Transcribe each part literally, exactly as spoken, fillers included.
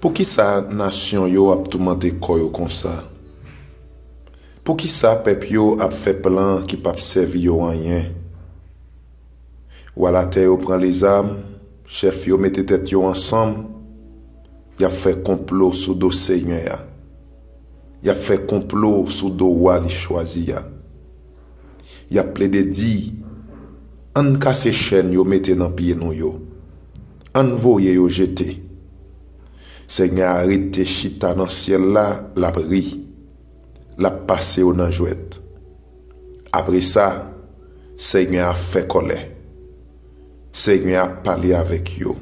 Poukisa nasyon yo ap toumante kò yo konsa? Poukisa pèp yo ap fè plan ki p ap sèvi yo anyen? Wa latè yo pran lezam, chèf yo mete tèt yo ansanm, y ap fè konplo sou do Senyè a. Y ap fè konplo sou do wa li chwazi a. Y ap plede di, ann kase chèn yo mete nan pye nou yo. Ann voye yo jete. Senyè a rete chita nan syèl la, l ap ri. L ap pase yo nan jwèt. Apre sa, Senyè a fè kòlè. Senyè a pale avèk yo.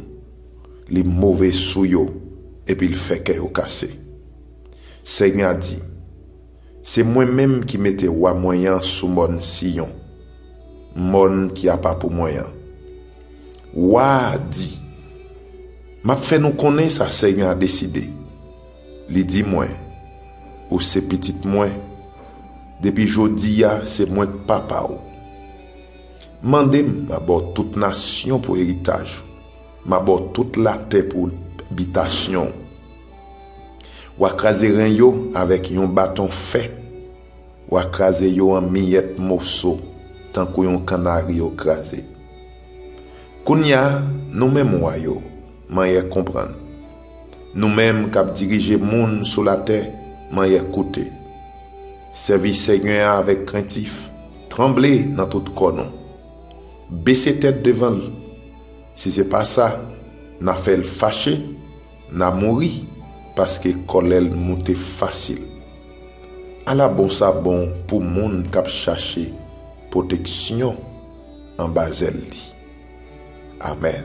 Li move sou yo, epi l fè kè yo kase. Senyè a di, se mwen menm ki mete wa mwen an sou mòn Siyon, mòn ki apa pou mwen an. Wa a di, m ap fè nou konnen sa Senyè a deside. Li di mwen, ou se pitit mwen. Depi jodi a, se mwen k papa w. Mande m, m a ba w tout nasyon pou eritaj ou. M a ba w tout latè pou bitasyon w. W a kraze ren yo avèk yon baton fè. W a kraze yo an miyèt moso, tankou yon kannari yo kraze. Kounye a, nou menm wa yo, manyè konprann. Nou menm k ap dirije moun sou latè, manyè koute. Sèvi Senyè a avèk krentif, tranble nan tout kò nou. Bese tèt devan l. Si se pa sa, n a fè l fache, n a mouri, paske kòlè l moute fasil. Ala bon sa bon pou moun k ap chache pwoteksyon anba zèl li. Amèn.